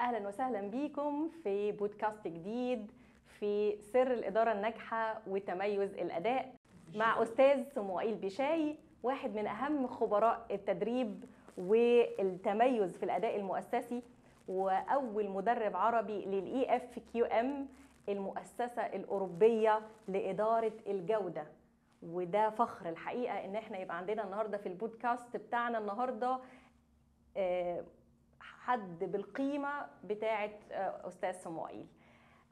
اهلا وسهلا بيكم في بودكاست جديد في سر الادارة الناجحة وتميز الاداء مع استاذ صموئيل بشاي، واحد من اهم خبراء التدريب والتميز في الاداء المؤسسي، واول مدرب عربي لل EFQM المؤسسة الاوروبية لادارة الجودة. وده فخر الحقيقة ان احنا يبقى عندنا النهارده في البودكاست بتاعنا النهارده حد بالقيمة بتاعه استاذ صموئيل.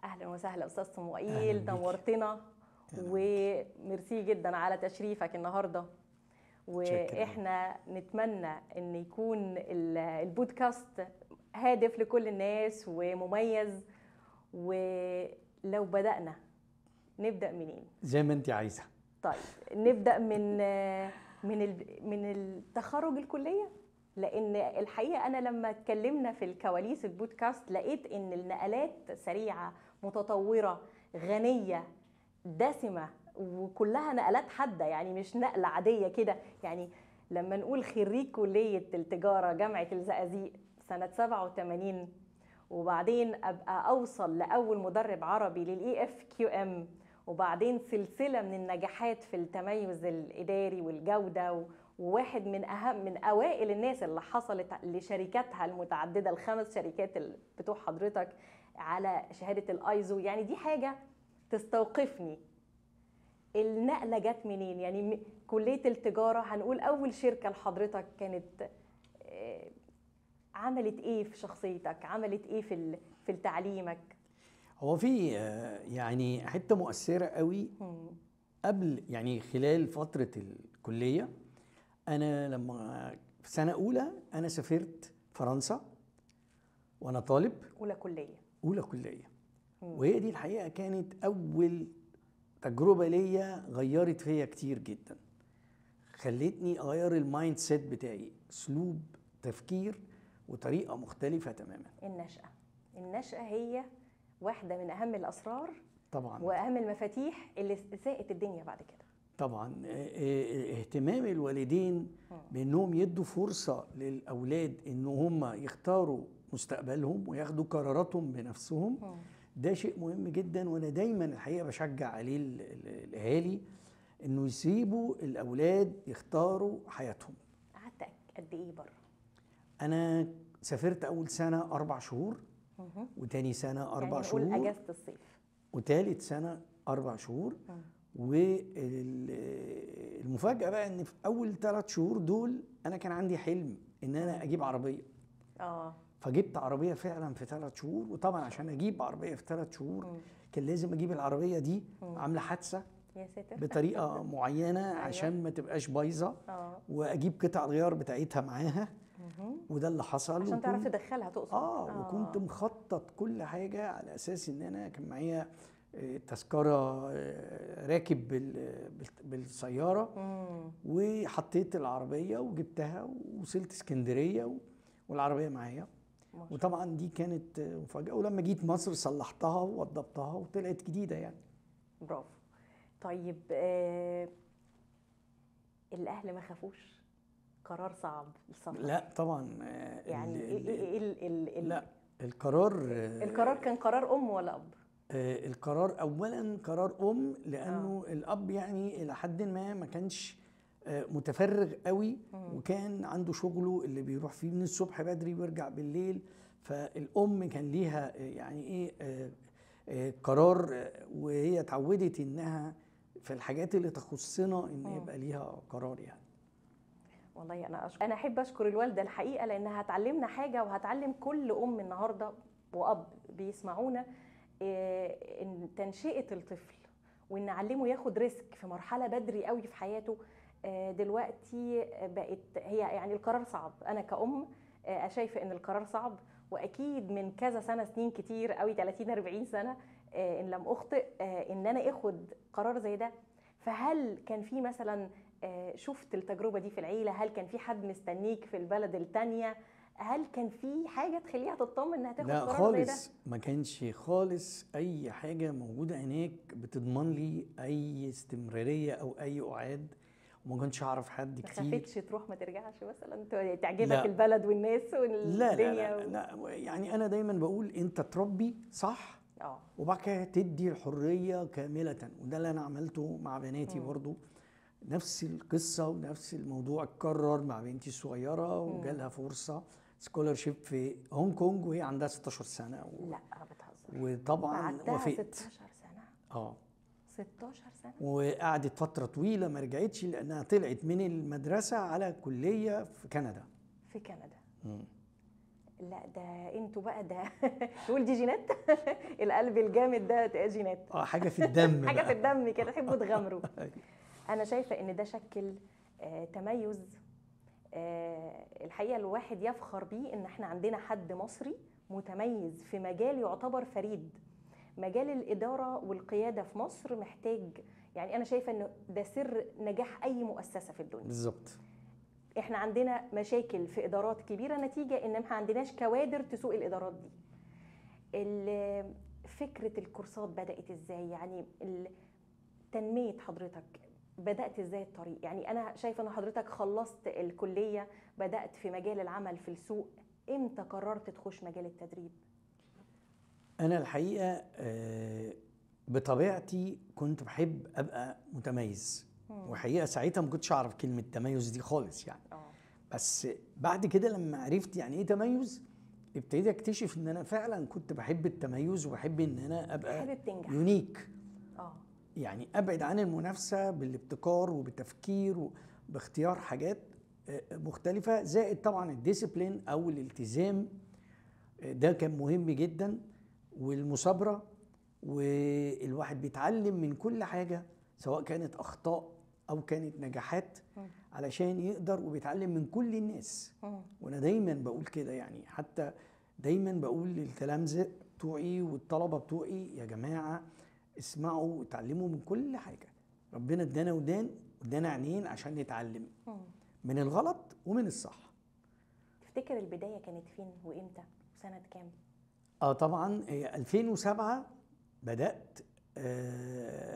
اهلا وسهلا استاذ صموئيل، نورتنا وميرسي جدا على تشريفك النهارده. واحنا نتمنى ان يكون البودكاست هادف لكل الناس ومميز. ولو بدأنا نبدأ منين؟ زي ما انت عايزه. طيب نبدأ من التخرج الكلية، لأن الحقيقة أنا لما اتكلمنا في الكواليس البودكاست لقيت إن النقلات سريعة متطورة غنية دسمة وكلها نقلات حادة، يعني مش نقلة عادية كده. يعني لما نقول خريج كلية التجارة جامعة الزقازيق سنة 87 وبعدين أبقى أوصل لأول مدرب عربي لل EFQM، وبعدين سلسلة من النجاحات في التميز الإداري والجودة، وواحد من أهم من أوائل الناس اللي حصلت لشركاتها المتعددة الخمس شركات بتوع حضرتك على شهادة الأيزو. يعني دي حاجة تستوقفني. النقلة جت منين؟ يعني كلية التجارة هنقول أول شركة لحضرتك كانت عملت إيه في شخصيتك؟ عملت إيه في تعليمك؟ هو في يعني حتة مؤثرة قوي قبل، يعني خلال فترة الكلية. أنا لما في سنة أولى أنا سافرت فرنسا وأنا طالب أولى كلية. وهي دي الحقيقة كانت أول تجربة ليا غيرت فيا كتير جدا، خلتني أغير ال mindset بتاعي، أسلوب تفكير وطريقة مختلفة تماما. النشأة هي واحدة من أهم الأسرار طبعا، وأهم المفاتيح اللي ساقت الدنيا بعد كده. طبعا اهتمام الوالدين بأنهم يدوا فرصة للأولاد إن هم يختاروا مستقبلهم وياخدوا قراراتهم بنفسهم، ده شيء مهم جدا. وأنا دايما الحقيقة بشجع عليه الأهالي إنه يسيبوا الأولاد يختاروا حياتهم. قعدت قد إيه بره؟ أنا سافرت أول سنة 4 شهور، وتاني سنة 4 يعني شهور، نقول أجازة الصيف، وتالت سنة 4 شهور. والمفاجأة بقى إن في أول 3 شهور دول أنا كان عندي حلم إن أنا أجيب عربية. فجبت عربية فعلا في 3 شهور. وطبعا عشان أجيب عربية في 3 شهور كان لازم أجيب العربية دي عاملة حادثة يا ساتر بطريقة معينة عشان ما تبقاش بايظة، وأجيب قطع الغيار بتاعتها معاها. وده اللي حصل. عشان تعرف تدخلها تقصد؟ وكنت مخطط كل حاجة على أساس إن أنا كان معايا تذكرة راكب بالسيارة، وحطيت العربية وجبتها ووصلت اسكندرية والعربية معايا. وطبعا دي كانت مفاجأة. ولما جيت مصر صلحتها ووضبتها وطلعت جديدة يعني. برافو. طيب الأهل ما خافوش؟ قرار صعب السفر. لا طبعا. يعني إيه لا القرار كان قرار أم ولا أب؟ القرار أولا قرار أم، لأنه الأب يعني إلى حد ما كانش متفرغ قوي، وكان عنده شغله اللي بيروح فيه من الصبح بدري ويرجع بالليل. فالأم كان ليها يعني إيه قرار، وهي اتعودت إنها في الحاجات اللي تخصنا إن يبقى ليها قرار يعني. والله أنا أحب أشكر الوالدة الحقيقة، لأنها هتعلمنا حاجة وهتعلم كل أم النهاردة وأب بيسمعونا، إن تنشئة الطفل وإن نعلمه ياخد risk في مرحلة بدري قوي في حياته. دلوقتي بقت هي يعني القرار صعب. أنا كأم شايفة إن القرار صعب، وأكيد من كذا سنة، سنين كتير قوي، 30-40 سنة إن لم أخطئ، إن أنا آخد قرار زي ده. فهل كان في مثلا شفت التجربة دي في العيلة؟ هل كان في حد مستنيك في البلد التانية؟ هل كان في حاجة تخليها تطمن انها تاخد لا قرار زي ده؟ خالص، ما كانش خالص اي حاجة موجودة هناك بتضمن لي اي استمرارية او اي اعاد، وما كنتش اعرف حد كتير. ما خفتش تروح ما ترجعش مثلا، تعجبك لا. البلد والناس والدنيا؟ لا لا لا، لا يعني انا دايما بقول انت تربي صح وبعد كده تدي الحرية كاملة، وده اللي انا عملته مع بناتي. برضو نفس القصة ونفس الموضوع اتكرر مع بنتي الصغيرة، وجالها فرصة scholarship في هونج كونج وهي عندها 16 سنة لا بتهزر. وطبعا وافقت. 16 سنة؟ 16 سنة، وقعدت فترة طويلة ما رجعتش لانها طلعت من المدرسة على كليه في كندا. في كندا. لا ده انتوا بقى ده تقول دي جينات القلب الجامد ده جينات، حاجة في الدم حاجة في الدم كده، تحبوا تغامروا. انا شايفه ان ده شكل تميز، الحقيقة الواحد يفخر بيه ان احنا عندنا حد مصري متميز في مجال يعتبر فريد. مجال الادارة والقيادة في مصر محتاج، يعني انا شايفه ان ده سر نجاح اي مؤسسة في الدنيا. بالظبط. احنا عندنا مشاكل في ادارات كبيرة نتيجة ان ما عندناش كوادر تسوق الادارات دي. فكرة الكورسات بدات ازاي؟ يعني تنمية حضرتك بدات ازاي الطريق؟ يعني انا شايفه ان حضرتك خلصت الكلية، بدات في مجال العمل في السوق، امتى قررت تخش مجال التدريب؟ انا الحقيقة بطبيعتي كنت بحب ابقى متميز، وحقيقة ساعتها ما كنتش اعرف كلمة تميز دي خالص يعني. بس بعد كده لما عرفت يعني ايه تميز، ابتديت اكتشف ان انا فعلا كنت بحب التميز، وبحب ان انا ابقى unique. يعني ابعد عن المنافسة بالابتكار وبالتفكير وباختيار حاجات مختلفة، زائد طبعا ال discipline او الالتزام، ده كان مهم جدا، والمثابرة، والواحد بيتعلم من كل حاجة سواء كانت اخطاء او كانت نجاحات علشان يقدر، وبيتعلم من كل الناس. وانا دايما بقول كده، يعني حتى دايما بقول للتلامذه بتوعي والطلبة بتوعي، يا جماعة اسمعوا وتعلموا من كل حاجة. ربنا ادانا ودان وادانا عينين عشان نتعلم من الغلط ومن الصح. تفتكر البداية كانت فين وامتى وسنة كام؟ طبعا 2007 بدات،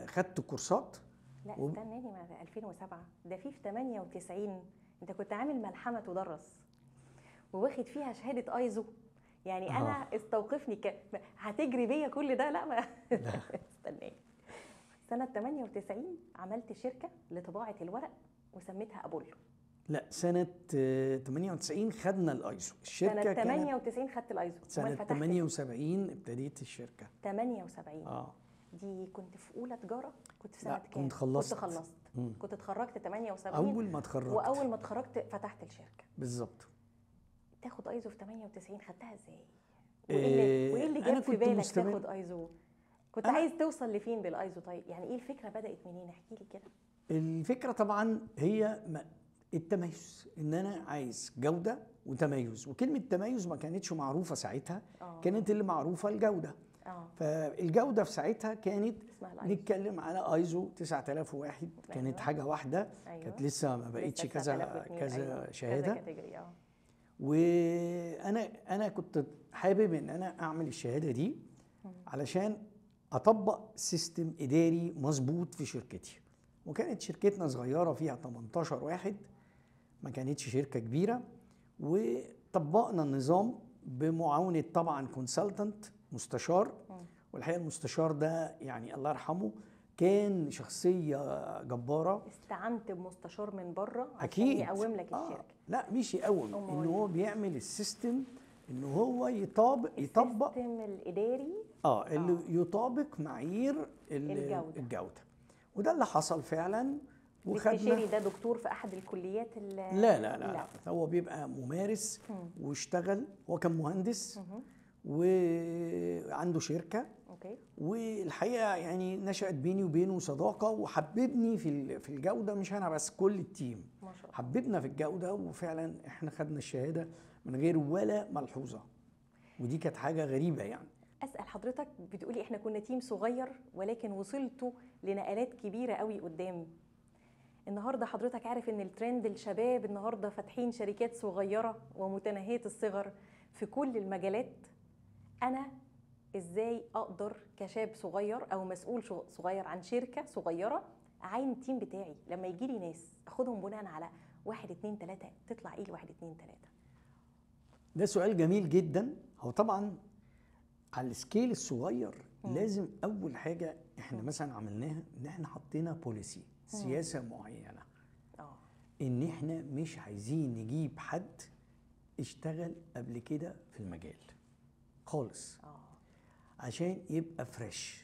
خدت كورسات. لا استناني، ما 2007 ده في 98 انت كنت عامل ملحمة تدرس وواخد فيها شهادة ايزو. يعني انا استوقفني هتجري بيا كل ده؟ لا ما استناني. سنة 98 عملت شركة لطباعه الورق وسميتها ابولو. لا سنة 98 خدنا الايزو. الشركة سنة 98 خدت الايزو. سنة 78 ابتديت الشركة. 78 دي كنت في اولى تجارة؟ كنت في سنة كام؟ كنت خلصت. كنت اتخرجت 78. اول ما اتخرجت. واول ما اتخرجت فتحت الشركة. بالظبط. تاخد ايزو في 98، خدتها ازاي؟ وايه اللي جاب في بالك تاخد ايزو؟ كنت عايز توصل لفين بالايزو؟ طيب يعني ايه الفكرة بدات منين؟ احكي لي كده. الفكرة طبعا هي التميز، ان انا عايز جوده وتميز، وكلمه تميز ما كانتش معروفة ساعتها. كانت اللي معروفة الجودة. فالجوده في ساعتها كانت نتكلم على ايزو 9001. كانت حاجة واحدة. كانت لسه ما بقتش كذا كذا شهادة. وانا كنت حابب ان انا اعمل الشهادة دي علشان اطبق system اداري مظبوط في شركتي. وكانت شركتنا صغيرة فيها 18 واحد، ما كانتش شركة كبيرة، وطبقنا النظام بمعاونه طبعا consultant مستشار. والحقيقة المستشار ده يعني الله يرحمه كان شخصية جبارة. استعنت بمستشار من بره عشان يقوم لك الشركة؟ لا مش يقوم، ان هو بيعمل ال system، ان هو يطبق ال system الاداري اللي يطابق معايير الجودة. وده اللي حصل فعلا. وخدنا الاستشاري ده دكتور في احد الكليات؟ لا لا لا, لا. هو بيبقى ممارس واشتغل، هو كان مهندس وعنده شركة. okay. والحقيقة يعني نشأت بيني وبينه صداقه، وحببني في الجودة، مش انا بس، كل ال team ما شاء الله حببنا في الجودة. وفعلا احنا خدنا الشهادة من غير ولا ملحوظة، ودي كانت حاجة غريبة يعني. اسال حضرتك، بتقولي احنا كنا team صغير ولكن وصلتوا لنقلات كبيرة قوي قدام. النهارده حضرتك عارف ان الترند الشباب النهارده فاتحين شركات صغيرة ومتناهيه الصغر في كل المجالات. انا ازاي اقدر كشاب صغير او مسؤول صغير عن شركة صغيرة اعين ال team بتاعي لما يجي لي ناس اخدهم بناء على 1 2 3، تطلع ايه ال1 2 3؟ ده سؤال جميل جدا. هو طبعا على ال scale الصغير لازم اول حاجة احنا مثلا عملناها ان احنا حطينا policy، سياسة معينة، ان احنا مش عايزين نجيب حد اشتغل قبل كده في المجال خالص، عشان يبقى fresh.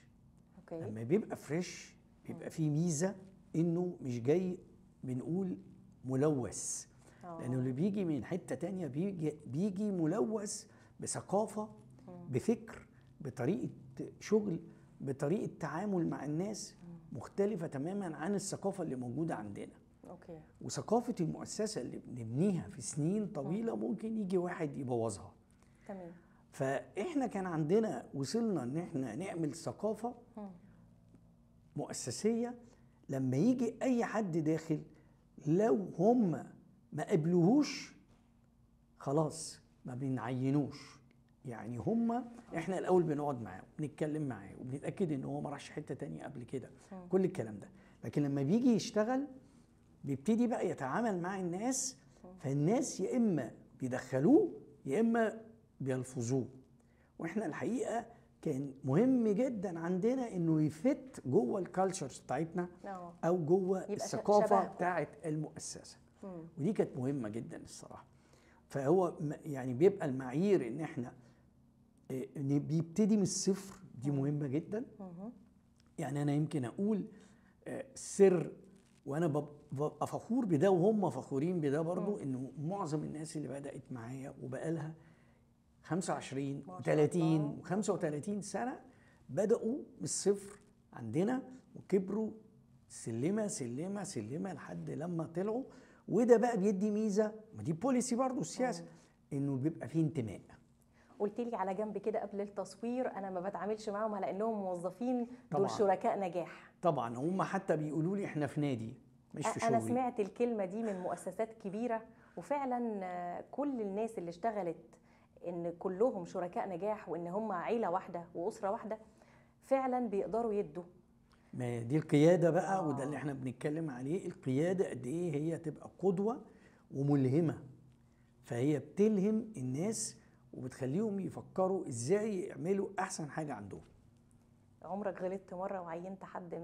okay. لما بيبقى fresh بيبقى فيه ميزة انه مش جاي بنقول ملوث، لانه اللي بيجي من حتة تانية بيجي ملوث بثقافة، بفكر، بطريقة شغل، بطريقة تعامل مع الناس مختلفة تماما عن الثقافة اللي موجودة عندنا. okay. وثقافة المؤسسة اللي بنبنيها في سنين طويلة ممكن يجي واحد يبوظها. تمام. فاحنا كان عندنا وصلنا ان احنا نعمل ثقافة مؤسسيه، لما يجي اي حد داخل لو هم ما قبلوهوش خلاص ما بنعينوش. يعني هم احنا الاول بنقعد معاه وبنتكلم معاه وبنتاكد ان هو ما راحش حتة تانية قبل كده، كل الكلام ده. لكن لما بيجي يشتغل بيبتدي بقى يتعامل مع الناس، فالناس يا اما بيدخلوه يا اما بيلفظوه. واحنا الحقيقة كان مهم جدا عندنا انه ي fit جوه ال cultures بتاعتنا او جوه الثقافة بتاعت المؤسسة. ودي كانت مهمة جدا الصراحة. فهو يعني بيبقى المعايير ان احنا بيبتدي من الصفر، دي مهمة جدا. يعني انا يمكن اقول سر، وانا ببقى فخور بده وهم فخورين بده برضو، انه معظم الناس اللي بدات معايا وبقالها 25 و30 و35 سنة بداوا من الصفر عندنا وكبروا سلمه سلمه سلمه لحد لما طلعوا. وده بقى بيدي ميزة، ما دي policy برضو السياسة، انه بيبقى فيه انتماء. قلت لي على جنب كده قبل التصوير انا ما بتعاملش معاهم على انهم موظفين، دول شركاء نجاح. طبعا هم حتى بيقولوا لي احنا في نادي مش في شغل. انا سمعت الكلمة دي من مؤسسات كبيرة، وفعلا كل الناس اللي اشتغلت ان كلهم شركاء نجاح وان هم عيله واحدة واسره واحدة، فعلا بيقدروا يدوا. ما دي القيادة بقى، وده اللي احنا بنتكلم عليه، القيادة قد ايه هي تبقى قدوة وملهمه، فهي بتلهم الناس وبتخليهم يفكروا ازاي يعملوا احسن حاجة عندهم. عمرك غلطت مرة وعينت حد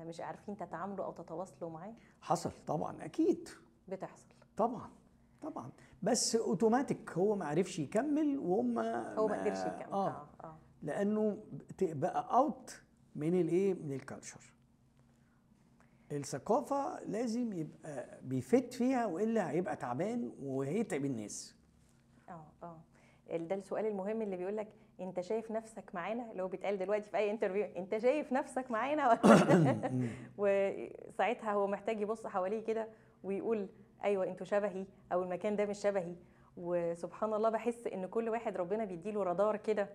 مش عارفين تتعاملوا او تتواصلوا معاه؟ حصل طبعا، اكيد بتحصل طبعا طبعا، بس اوتوماتيك هو ما عرفش يكمل، وهم هو ما قدرش يكمل. لانه بقى out من الايه، من ال culture. الثقافة لازم يبقى بي fit فيها، والا هيبقى تعبان وهيتعب الناس. ده السؤال المهم اللي بيقول لك انت شايف نفسك معانا، اللي هو بيتقال دلوقتي في اي interview، انت شايف نفسك معانا؟ وساعتها هو محتاج يبص حواليه كده ويقول ايوه انتوا شبهي، او المكان ده مش شبهي. وسبحان الله بحس ان كل واحد ربنا بيديله رادار كده،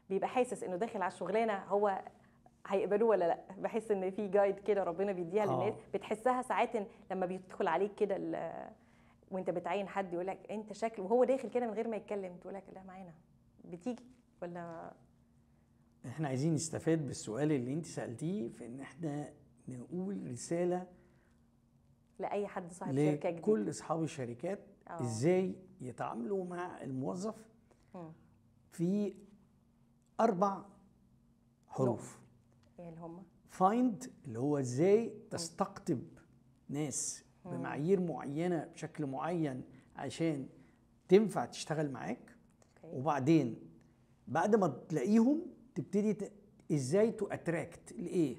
بيبقى حاسس انه داخل على الشغلانة هو هيقبلوه ولا لا. بحس ان في guide كده ربنا بيديها للناس، بتحسها ساعات لما بيدخل عليك كده وانت بتعين حد يقول لك انت شكل، وهو داخل كده من غير ما يتكلم تقول لك لا معانا، بتيجي ولا؟ احنا عايزين نستفاد بالسؤال اللي انت سالتيه في ان احنا نقول رسالة لاي حد صاحب شركة جديدة، كل اصحاب الشركات، ازاي يتعاملوا مع الموظف في 4 حروف. ايه اللي هم؟ find، اللي هو ازاي تستقطب ناس بمعايير معينة بشكل معين عشان تنفع تشتغل معاك. okay. وبعدين بعد ما تلاقيهم تبتدي ازاي to attract الايه؟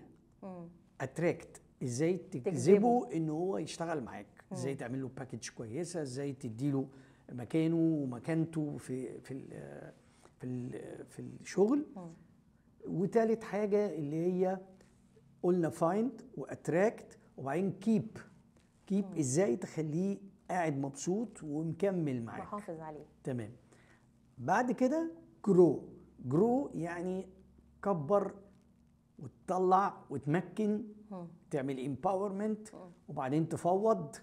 attract، ازاي تجذبه ان هو يشتغل معاك، ازاي تعمل له package كويسة، ازاي تديله مكانه ومكانته في في ال في ال في الشغل. وتالت حاجة اللي هي قلنا find و attract، وبعدين keep. keep ازاي تخليه قاعد مبسوط ومكمل معاك، محافظ عليه. تمام. بعد كده grow. grow يعني كبر وتطلع وتمكن، تعمل empowerment، وبعدين تفوض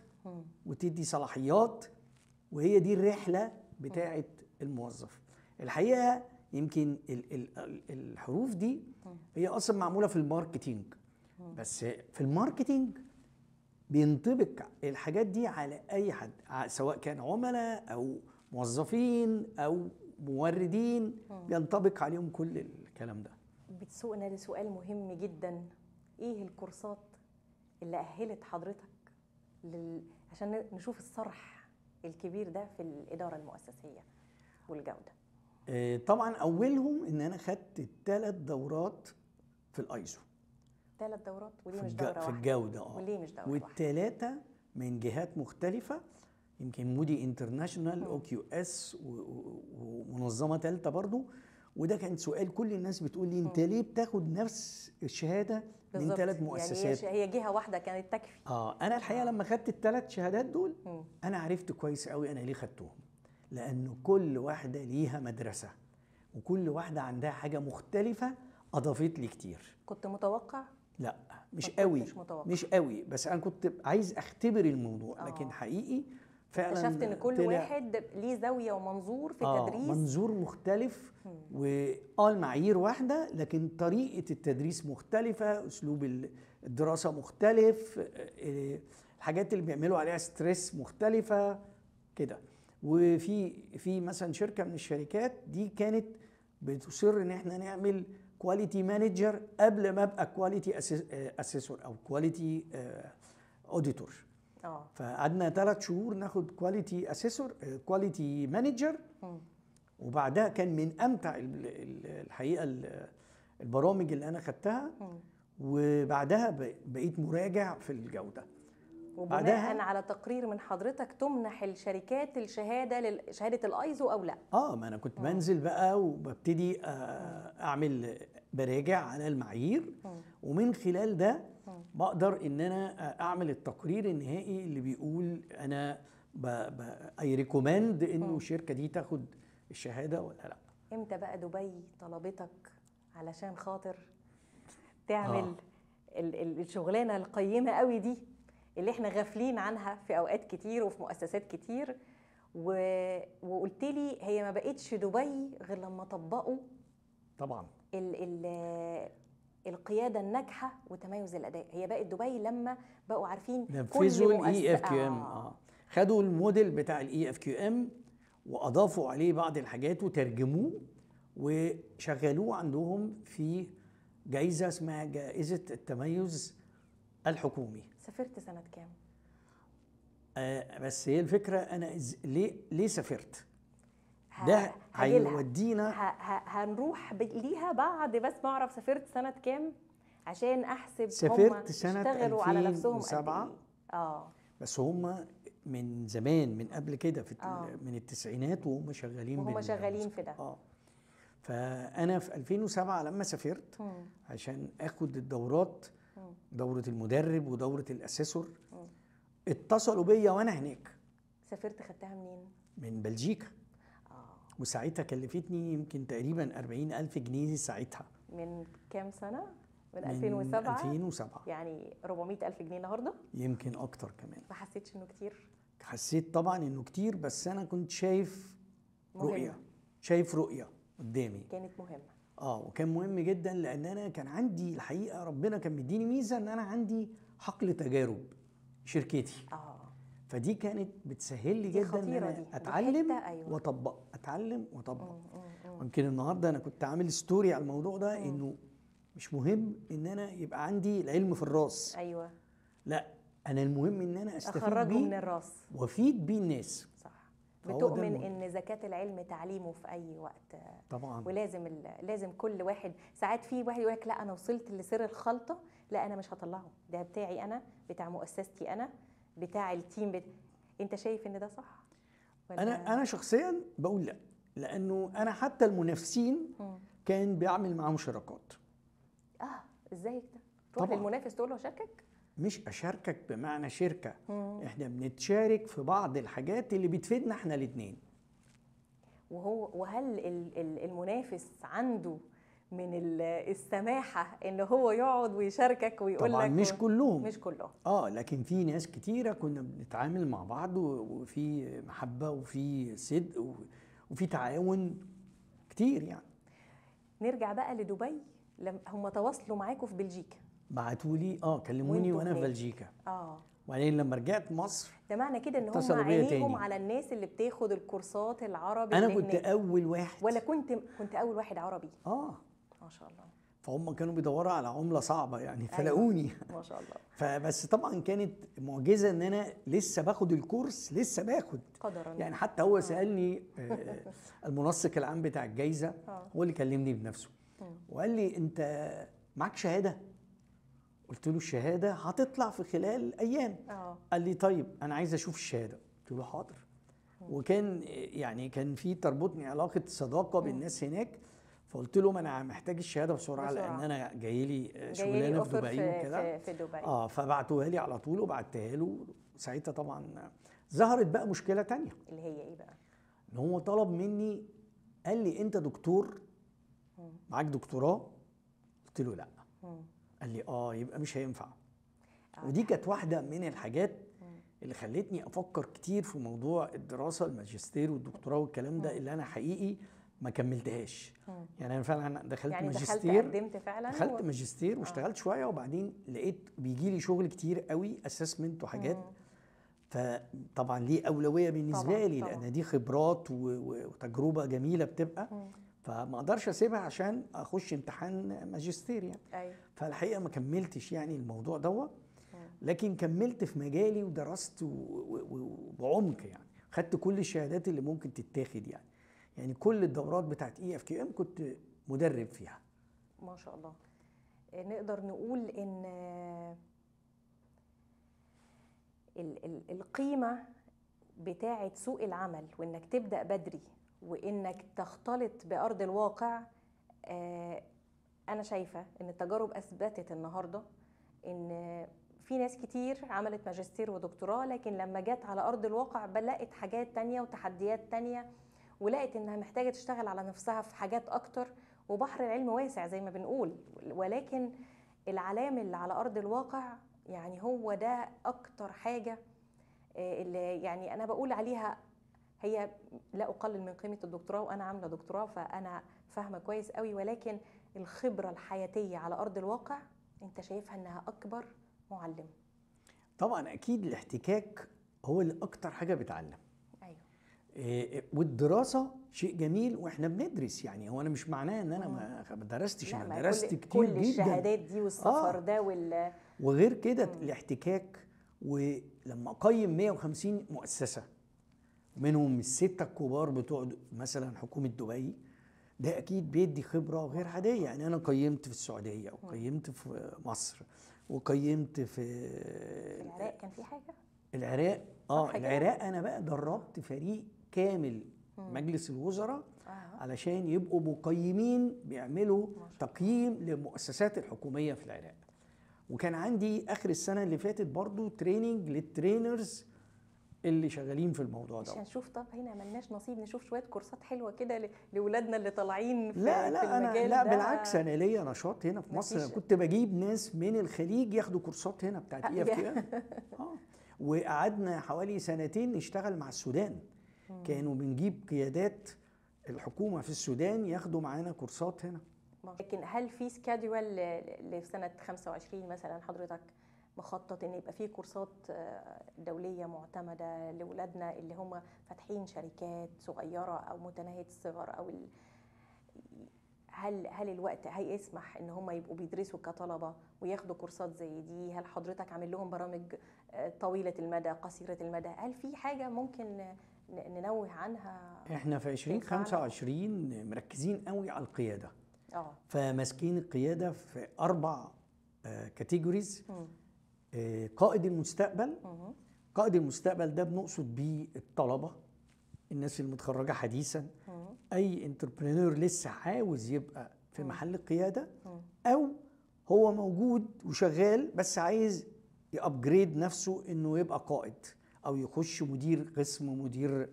وتدي صلاحيات. وهي دي الرحلة بتاعه الموظف. الحقيقة يمكن الحروف دي هي اصلا معمولة في ال marketing، بس في ال marketing بينطبق الحاجات دي على اي حد، سواء كان عملاء او موظفين او موردين، بينطبق عليهم كل الكلام ده. بتسوقنا لسؤال مهم جدا، ايه الكورسات اللي اهلت حضرتك عشان نشوف الصرح الكبير ده في الإدارة المؤسسية والجودة؟ طبعا اولهم ان انا خدت 3 دورات في الايزو. 3 دورات؟ وليه مش دورة واحدة؟ في الجودة. وليه مش دورة واحدة؟ والثلاثة من جهات مختلفة، يمكن Moody International، OQS، ومنظمة ثالثة برضو. وده كان سؤال كل الناس بتقول لي انت ليه بتاخد نفس الشهادة من 3 مؤسسات؟ يعني هي جهة واحدة كانت تكفي. انا الحقيقة لما خدت ال3 شهادات دول انا عرفت كويس قوي انا ليه خدتهم، لأن كل واحدة ليها مدرسه وكل واحدة عندها حاجة مختلفة اضافت لي كتير. كنت متوقع؟ لا مش قوي، مش قوي، بس انا كنت عايز اختبر الموضوع. لكن حقيقي فعلا اكتشفت ان كل واحد ليه زاوية ومنظور في التدريس، منظور مختلف، المعايير واحدة لكن طريقه التدريس مختلفة، اسلوب الدراسة مختلف، الحاجات اللي بيعملوا عليها stress مختلفة كده. وفي مثلا شركة من الشركات دي كانت بتصر ان احنا نعمل quality manager قبل ما ابقى quality assessor او quality auditor. فقعدنا 3 شهور ناخد quality assessor، quality manager، وبعدها كان من امتع الحقيقة البرامج اللي انا خدتها. وبعدها بقيت مراجع في الجودة. وبناء على تقرير من حضرتك تمنح الشركات الشهادة، شهادة الايزو او لا؟ ما انا كنت بنزل بقى وببتدي اعمل براجع على المعايير، ومن خلال ده بقدر ان انا اعمل التقرير النهائي اللي بيقول انا I recommend انه الشركة دي تاخد الشهادة ولا لا. امتى بقى دبي طلبتك علشان خاطر تعمل الشغلانة القيمة قوي دي اللي احنا غافلين عنها في اوقات كتير وفي مؤسسات كتير؟ وقلت لي هي ما بقتش دبي غير لما طبقوا طبعا القيادة الناجحة وتميز الاداء. هي بقت دبي لما بقوا عارفين نفذوا ال EFQM. خدوا الموديل بتاع ال EFQM واضافوا عليه بعض الحاجات وترجموه وشغلوه عندهم في جائزة اسمها جائزة التميز الحكومي. سافرت سنة كام؟ بس هي الفكرة انا ليه سافرت؟ ده هيودينا هنروح ليها بعد، بس ما اعرف سافرت سنة كام عشان احسب. سافرت سنة 2007 على نفسهم. بس هم من زمان، من قبل كده، في من التسعينات وهم شغالين، وهم شغالين في ده. فانا في 2007 لما سافرت عشان اخد الدورات، دورة المدرب ودورة ال assessor، اتصلوا بيا وانا هناك. سافرت خدتها منين؟ من بلجيكا. وساعتها كلفتني يمكن تقريبا 40,000 جنيه ساعتها. من كام سنة؟ من 2007. 2007 يعني 400,000 جنيه النهارده؟ يمكن أكتر كمان. ما حسيتش إنه كتير؟ حسيت طبعا إنه كتير، بس أنا كنت شايف رؤية، شايف رؤية قدامي كانت مهمة. وكان مهم جدا، لأن أنا كان عندي الحقيقة ربنا كان مديني ميزة إن أنا عندي حقل تجارب شركتي. فدي كانت بتسهل لي جدا ان انا اتعلم. أيوة. واطبق، اتعلم واطبق. يمكن النهارده انا كنت عامل story على الموضوع ده، انه مش مهم ان انا يبقى عندي العلم في الراس. ايوه، لا، انا المهم ان انا استفيد اخرجه بيه من الراس وافيد بيه الناس. صح. بتؤمن ان زكاة العلم تعليمه في اي وقت طبعا، ولازم لازم كل واحد. ساعات في واحد يقول لك لا انا وصلت لسر الخلطة، لا انا مش هطلعه، ده بتاعي انا، بتاع مؤسستي انا، بتاع ال team انت شايف ان ده صح؟ انا شخصيا بقول لا، لانه انا حتى المنافسين كان بيعمل معاهم شراكات. ازاي ده؟ تروح للمنافس تقول له اشاركك؟ مش اشاركك بمعنى شركة، احنا بنتشارك في بعض الحاجات اللي بتفيدنا احنا الاثنين. وهل المنافس عنده من السماحة ان هو يقعد ويشاركك ويقول طبعا لك؟ مش كلهم، مش كلهم. لكن في ناس كتيرة كنا بنتعامل مع بعض وفي محبة وفي صدق وفي تعاون كتير يعني. نرجع بقى لدبي، لما هم تواصلوا معاكم في بلجيكا. بعتوا لي كلموني وانا في بلجيكا. وبعدين لما رجعت مصر، ده معنى كده ان هم عينيهم على الناس اللي بتاخد الكورسات العربي. انا كنت اول واحد، ولا كنت اول واحد عربي؟ ما شاء الله. فهم كانوا بيدوروا على عمله صعبة يعني، فلاقوني. ما شاء الله. فبس طبعا كانت معجزه ان انا لسه باخد الكورس، لسه باخد قدرا يعني. حتى هو سالني المنسق العام بتاع الجايزة، هو اللي كلمني بنفسه وقال لي انت معاك شهادة؟ قلت له الشهادة هتطلع في خلال ايام. قال لي طيب انا عايز اشوف الشهادة. قلت له حاضر. وكان يعني كان في تربطني علاقة صداقه بالناس هناك، فقلت لهم انا محتاج الشهادة بسرعة لان انا جاي لي شغلانة في دبي وكده. في دبي. فبعتوها لي على طول وبعتها له. ساعتها طبعا ظهرت بقى مشكلة تانية، اللي هي ايه بقى؟ ان هو طلب مني، قال لي انت دكتور معاك دكتوراه؟ قلت له لا. قال لي يبقى مش هينفع. ودي كانت واحدة من الحاجات اللي خلتني افكر كتير في موضوع الدراسة، الماجستير والدكتوراه والكلام ده، اللي انا حقيقي ما كملتهاش. يعني انا فعلا دخلت يعني ماجستير، قدمت فعلا، دخلت ماجستير واشتغلت شوية، وبعدين لقيت بيجي لي شغل كتير قوي assessment وحاجات. فطبعا ليه اولوية بالنسبة لي، لان دي خبرات وتجربه جميلة بتبقى، فما اقدرش اسيبها عشان اخش امتحان ماجستير يعني. فالحقيقة ما كملتش يعني الموضوع دوت، لكن كملت في مجالي ودرست وبعمق يعني، خدت كل الشهادات اللي ممكن تتاخد يعني. يعني كل الدورات بتاعت EFQM كنت مدرب فيها. ما شاء الله. نقدر نقول ان القيمة بتاعت سوق العمل، وانك تبدأ بدري، وانك تختلط بأرض الواقع، انا شايفة ان التجارب اثبتت النهاردة ان في ناس كتير عملت ماجستير ودكتوراه، لكن لما جت على أرض الواقع لقت حاجات تانية وتحديات تانية، ولقت انها محتاجه تشتغل على نفسها في حاجات اكتر. وبحر العلم واسع زي ما بنقول، ولكن العلام اللي على ارض الواقع يعني هو ده اكتر حاجة اللي يعني انا بقول عليها، هي لا اقلل من قيمة الدكتوراه، وانا عامله دكتوراه فانا فاهمه كويس قوي، ولكن الخبرة الحياتية على ارض الواقع انت شايفها انها اكبر معلم. طبعا اكيد الاحتكاك هو اللي اكتر حاجة بتعلم. والدراسة شيء جميل واحنا بندرس يعني، هو انا مش معناه ان انا ما درستش، انا درست كتير كل جدا، الشهادات دي والسفر ده وغير كده الاحتكاك. ولما اقيم 150 مؤسسة منهم الستة الكبار بتوع مثلا حكومة دبي، ده اكيد بيدي خبره غير عادية يعني. انا قيمت في السعودية، وقيمت في مصر، وقيمت في العراق. كان في حاجة العراق، العراق انا بقى دربت فريق كامل مجلس الوزراء علشان يبقوا مقيمين، بيعملوا تقييم للمؤسسات الحكومية في العراق. وكان عندي اخر السنة اللي فاتت برضو training لل trainers اللي شغالين في الموضوع ده. مش هنشوف؟ طب هنا ملناش نصيب نشوف شوية كورسات حلوة كده لاولادنا اللي طالعين في لا لا في المجال؟ لا بالعكس، انا ليا نشاط هنا في مصر. أنا كنت بجيب ناس من الخليج ياخدوا كورسات هنا بتاعت EFQM. وقعدنا حوالي سنتين نشتغل مع السودان. كانوا بنجيب قيادات الحكومة في السودان ياخدوا معانا كورسات هنا. لكن هل في schedule لسنه 25 مثلا حضرتك مخطط ان يبقى في كورسات دولية معتمدة لاولادنا اللي هم فاتحين شركات صغيرة او متناهية الصغر، او هل الوقت هيسمح ان هم يبقوا بيدرسوا كطلبه وياخدوا كورسات زي دي؟ هل حضرتك عامل لهم برامج طويلة المدى، قصيرة المدى؟ هل في حاجة ممكن ننوه عنها؟ احنا في 2025 مركزين قوي على القيادة. فماسكين القيادة في 4 categories. قائد المستقبل. قائد المستقبل ده بنقصد بيه الطلبة، الناس المتخرجه حديثا، اي entrepreneur لسه عاوز يبقى في محل القيادة، او هو موجود وشغال بس عايز ي upgrade نفسه انه يبقى قائد، او يخش مدير قسم، مدير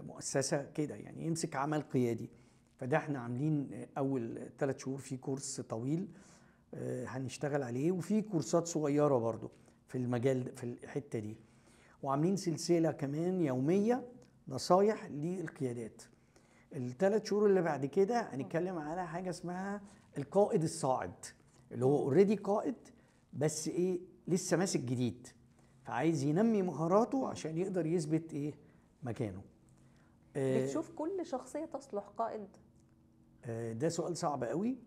مؤسسة كده يعني، يمسك عمل قيادي. فده احنا عاملين اول 3 شهور في كورس طويل هنشتغل عليه، وفي كورسات صغيرة برضو في المجال في الحتة دي، وعاملين سلسلة كمان يومية نصايح للقيادات. ال3 شهور اللي بعد كده هنتكلم على حاجة اسمها القائد الصاعد، اللي هو already قائد بس ايه لسه ماسك جديد، فعايز ينمي مهاراته عشان يقدر يثبت ايه مكانه. بتشوف كل شخصية تصلح قائد؟ ده سؤال صعب قوي.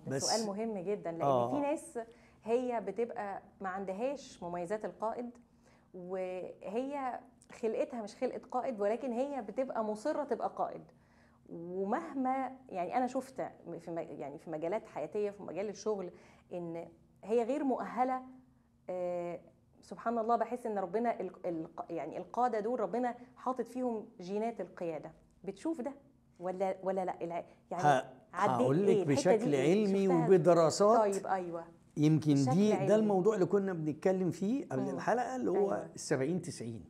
ده سؤال مهم جدا، لان في ناس هي بتبقى ما عندهاش مميزات القائد وهي خلقتها مش خلقة قائد، ولكن هي بتبقى مصرة تبقى قائد. ومهما يعني أنا شفت في يعني في مجالات حياتية، في مجال الشغل، إن هي غير مؤهلة. سبحان الله، بحس إن ربنا يعني القادة دول ربنا حاطط فيهم جينات القيادة. بتشوف ده ولا لا؟ يعني هقول لك بشكل علمي وبدراسات. طيب أيوه، يمكن دي ده الموضوع اللي كنا بنتكلم فيه قبل الحلقة، اللي هو 70-90.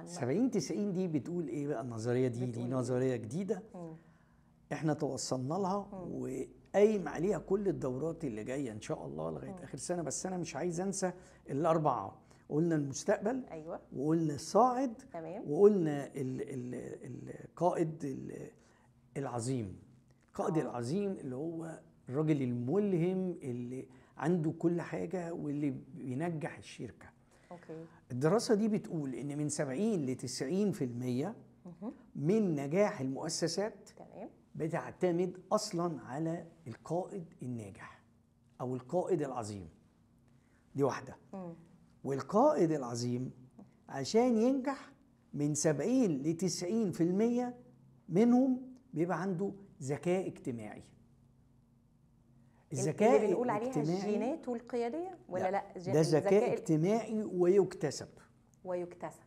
70-90 دي بتقول ايه بقى النظرية دي؟ دي نظرية جديدة احنا توصلنا لها وقايم عليها كل الدورات اللي جاية ان شاء الله لغاية اخر سنة. بس انا مش عايز انسى الاربعة. قلنا المستقبل، ايوه، وقلنا الصاعد، تمام، وقلنا القائد العظيم. القائد العظيم اللي هو الراجل الملهم اللي عنده كل حاجة واللي بينجح الشركة. okay. الدراسة دي بتقول إن من 70 ل 90% من نجاح المؤسسات، تمام، بتعتمد أصلاً على القائد الناجح أو القائد العظيم. دي واحدة. والقائد العظيم عشان ينجح من 70 ل 90% منهم بيبقى عنده ذكاء اجتماعي. الذكاء اللي بنقول عليها الجينات والقياديه ولا لا؟ ده ذكاء اجتماعي ويكتسب. ويكتسب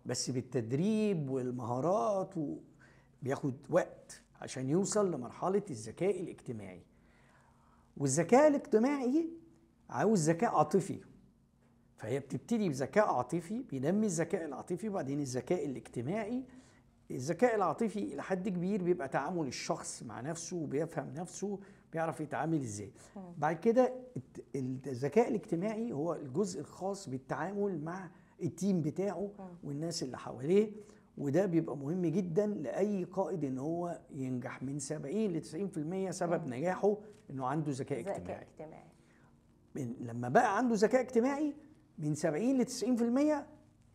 بس بالتدريب والمهارات، وبياخد وقت عشان يوصل لمرحلة الذكاء الاجتماعي. والذكاء الاجتماعي عاوز ذكاء عاطفي، فهي بتبتدي بذكاء عاطفي، بينمي الذكاء العاطفي، وبعدين الذكاء الاجتماعي. الذكاء العاطفي إلى حد كبير بيبقى تعامل الشخص مع نفسه، وبيفهم نفسه، بيعرف يتعامل ازاي. بعد كده الذكاء الاجتماعي هو الجزء الخاص بالتعامل مع ال team بتاعه والناس اللي حواليه، وده بيبقى مهم جدا لأي قائد ان هو ينجح. من 70 ل 90% سبب نجاحه انه عنده ذكاء اجتماعي. لما بقى عنده ذكاء اجتماعي من 70 ل 90%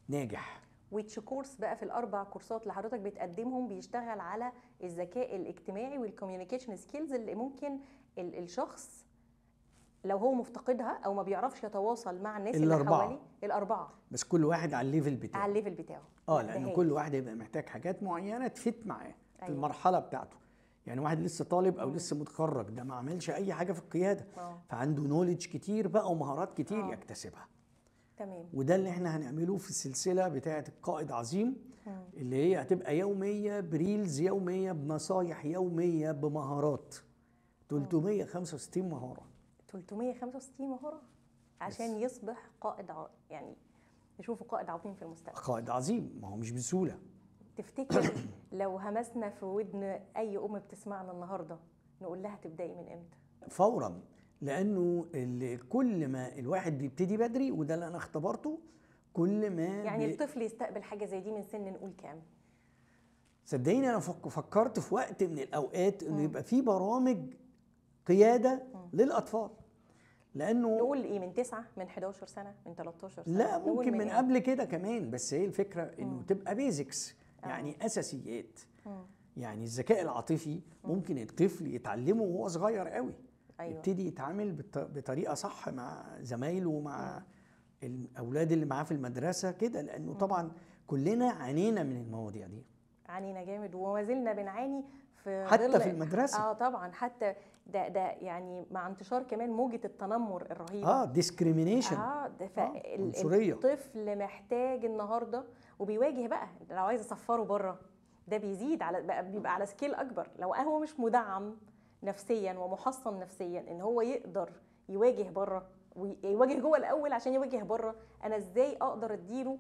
ناجح. which course بقى في الاربع كورسات اللي حضرتك بتقدمهم بيشتغل على الذكاء الاجتماعي وال communication skills اللي ممكن الشخص لو هو مفتقدها او ما بيعرفش يتواصل مع الناس اللي حواليه. الاربعة، بس كل واحد على ال level بتاعه. على ال level بتاعه لان كل واحد هيبقى محتاج حاجات معينة ت fit معاه. أيوة. في المرحلة بتاعته. يعني واحد لسه طالب او لسه متخرج، ده ما عملش اي حاجة في القيادة، فعنده knowledge كتير بقى ومهارات كتير يكتسبها. تمام. وده اللي احنا هنعمله في السلسلة بتاعه القائد عظيم، اللي هي هتبقى يومية ب reels، يومية بنصايح، يومية بمهارات. 365 مهارة. 365 مهارة عشان يصبح قائد يعني نشوفه قائد عظيم في المستقبل. قائد عظيم، ما هو مش بسهولة. تفتكر لو همسنا في ودن اي ام بتسمعنا النهارده نقول لها تبداي من امتى؟ فورا، لانه كل ما الواحد بيبتدي بدري، وده اللي انا اختبرته، كل ما يعني الطفل يستقبل حاجة زي دي من سن نقول كام؟ صدقيني انا فكرت في وقت من الاوقات انه يبقى في برامج قيادة للاطفال، لانه نقول ايه، من 9، من 11 سنة، من 13 سنة، لا ممكن من قبل كده كمان. بس هي الفكرة انه تبقى basics، يعني اساسيات. يعني الذكاء العاطفي ممكن الطفل يتعلمه وهو صغير قوي. أيوة. يبتدي يتعامل بطريقة صح مع زمايله ومع الاولاد اللي معاه في المدرسة كده، لانه طبعا كلنا عانينا من المواضيع دي، عانينا جامد وما زلنا بنعاني في حتى في المدرسة. طبعا، حتى ده يعني مع انتشار كمان موجه التنمر الرهيبة، discrimination، عنصرية. الطفل محتاج النهارده وبيواجه بقى، لو عايز اسفره بره ده بيزيد على بقى، بيبقى على scale اكبر لو هو مش مدعم نفسيا ومحصن نفسيا ان هو يقدر يواجه بره ويواجه جوه الاول عشان يواجه بره. انا ازاي اقدر اديله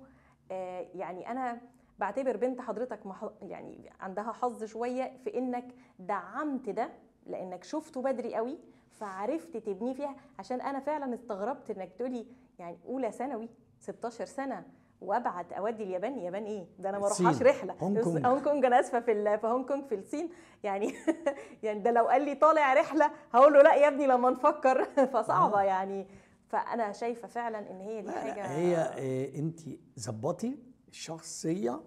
يعني انا بعتبر بنت حضرتك يعني عندها حظ شوية في انك دعمت ده، لانك شفته بدري قوي فعرفت تبنيه فيها. عشان انا فعلا استغربت انك تقولي يعني اولى ثانوي 16 سنة وابعت اودي اليابان. اليابان ايه ده، انا ما اروحهاش رحله. هونج كونج، هونج كونج، انا اسفه، في هونج كونج في الصين يعني. يعني ده لو قال لي طالع رحله هقول له لا يا ابني لما نفكر. فصعبه يعني. فانا شايفه فعلا ان هي دي حاجة. هي انت ظبطي الشخصية،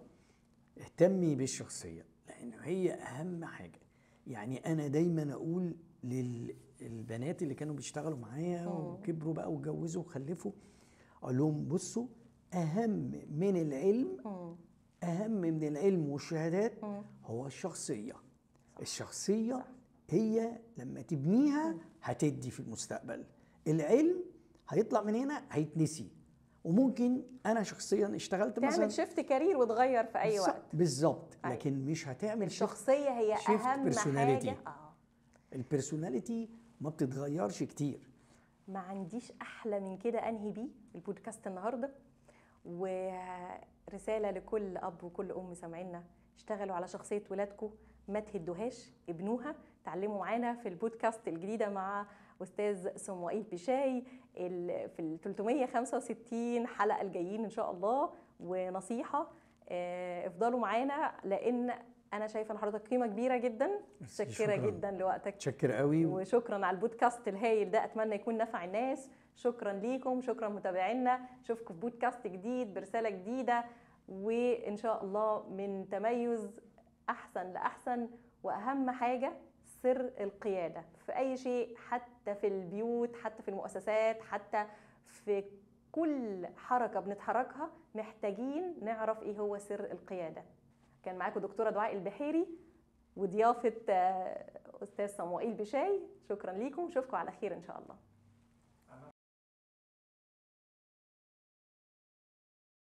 اهتمي بالشخصية، لان هي اهم حاجة. يعني انا دايما اقول للبنات اللي كانوا بيشتغلوا معايا وكبروا بقى واتجوزوا وخلفوا، اقول لهم بصوا، اهم من العلم، اهم من العلم والشهادات هو الشخصية. الشخصية صح. هي لما تبنيها هتدي في المستقبل. العلم هيطلع من هنا هيتنسي. وممكن انا شخصيا اشتغلت مثلا تعمل shift career وتغير في اي وقت. بالظبط. لكن مش هتعمل. الشخصية هي اهم حاجة. ال personality ما بتتغيرش كتير. ما عنديش احلى من كده انهي بيه البودكاست النهارده. ورسالة لكل اب وكل ام سامعينا، اشتغلوا على شخصية ولادكم، ما تهدوهاش، ابنوها. تعلموا معانا في البودكاست الجديدة مع استاذ صموئيل بشاي في ال 365 حلقة الجايين ان شاء الله. ونصيحة، افضلوا معانا، لان انا شايفه ان حضرتك قيمة كبيرة جدا. متشكره جدا لوقتك. متشكر قوي، وشكرا على البودكاست الهايل ده، اتمنى يكون نفع الناس. شكرا ليكم، شكرا متابعينا، اشوفكم في بودكاست جديد برسالة جديدة، وان شاء الله من تميز احسن لاحسن. واهم حاجة سر القيادة في اي شيء، حتى في البيوت، حتى في المؤسسات، حتى في كل حركة بنتحركها، محتاجين نعرف ايه هو سر القيادة. كان معاكم دكتورة دعاء البحيري وضيافه استاذ صموئيل بشاي. شكرا ليكم، اشوفكم على خير ان شاء الله.